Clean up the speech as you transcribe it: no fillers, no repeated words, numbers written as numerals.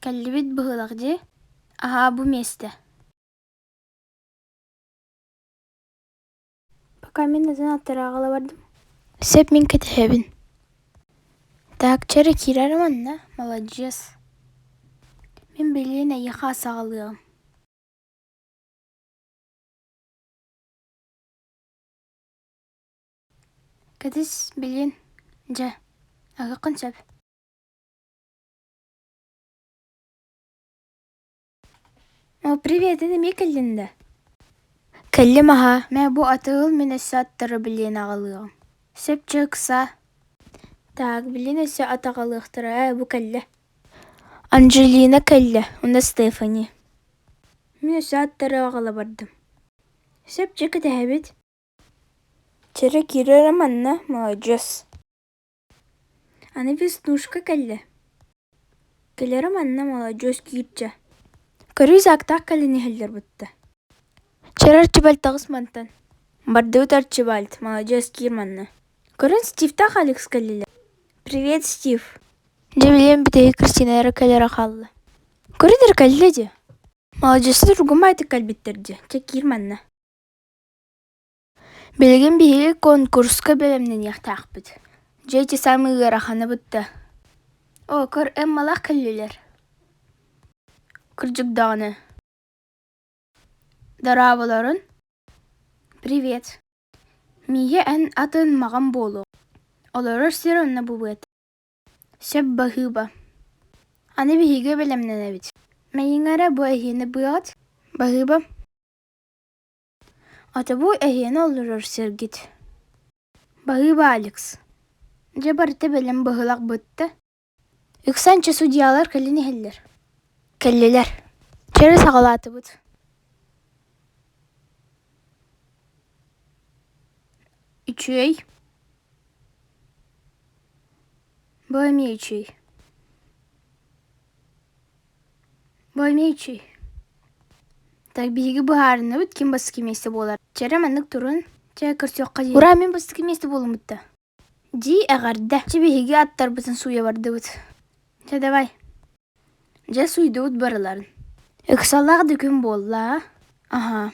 Кэллибит быһыылаах дии, аһаа бу миэстэ. Пока мин атын аттарааҕыла бардым. Сөп мин кэтэһэбин. Так, чэ эрэ киирэр манна, маладьыас. Мин билигин эйиэхэ ас аҕалыаҕым. Кэтис, билигин, дьэ, аһыаххын сөп. О, привет, эн эмиэ кэллин да? Кэллим аһаа, мэ бу атыыл мин өссө аттары билиэн аҕалыаҕым. Сөп чэ ыксаа. Так, билин өссө ат аҕалыахтара ээ, бу кэллэ. Анджелина кэллэ, уонна Стефани. Мин өссө аттары аҕала бардым. Сөп чэ кэтэһэбит. Чэрэ киирэрэ манна, маладьыас. Аны Веснушка кэллэ. Кэлэрэ манна маладьыас киирчэ. Көрүү саактаах кэлэн иһэллэр бытта. Чэр Арчибальд таҕыс мантан. Бардыбыт Арчибальд, маладьыас киир манна. Көрөн Стивтаах Алекс кэллилэр. Привет, Стив. Дьэ билиэм бүтэһик Кристина эрэ кэлэрэ хаалла. Көрөн эрэ кэллэ дии. Маладьыастар ургумаайтык кэлбиттэр дии. Чэ киир манна. Билигин биһиги куонкуруска бэлэмнэниэхтээхпит. Дьэ ити саамай ыарахана бытта. Оо, көр, Эммалаах кэллилэр. Кырдьык даҕаны. Дорооболорун. Привет. Миигин эн атын маҕан буолуо. Олорор сир онно бу быата. Сөп баһыыба. Аны биһиги бэлэмнэнэбит. Мэйиҥ эрэ бу эһиэнэ быаҕыт. Баһыыба. Отобу эһиэнэ олорор сиргит. Баһыыба Алекс. Дьэ барыта бэлэм быһыылаах бытта. Ыксанча судьялар кэлин иһэллэр. Кэллилэр. Чэрэ саҕалаатыбыт. Үчүгэй. Бу эмиэ үчүгэй. Бу эмиэ үчүгэй. Так биһиги быһаарынныбыт ким бастакы миэстэ буолар. Чэрэ маннык турун. Чэ көрсүөххэ дии. Ура мин бастакы миэстэ буолуммут да. Дии эҕэрдэ. Чэ биһиги аттарбытын сууйа бардыбыт. Чэ давай. Дьэ сууйдубут барыларын. Ыксаллаах да күн буолла. Аһаа.